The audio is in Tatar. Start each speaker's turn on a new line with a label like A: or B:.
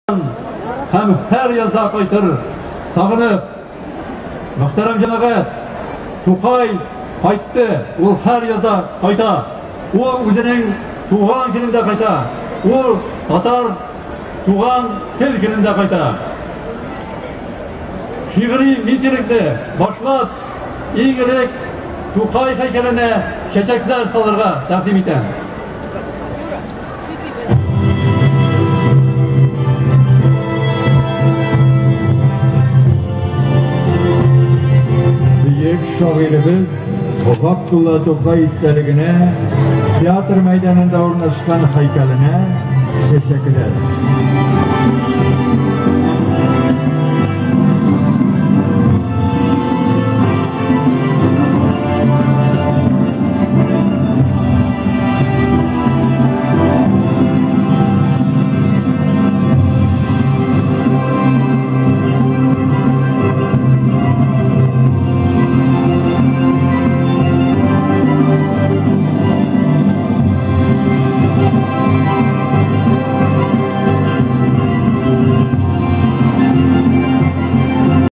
A: Һәм һәр елда кайтыр сагынып. Мөхтәрәм җәмәгать, Тукай кайтты, ул һәр елда кайта. Ул үзенең туган көнендә кайта. Ул татар туган тел көнендә кайта. Шигъри митингны башлап, иң элек Тукай һәйкәленә чәчәкләр салырга тәкъдим итәм.
B: Бөек шагыйребез Габдулла Тукай истәлегенә театр мәйданында урнашкан һәйкәленә чәчәкләр.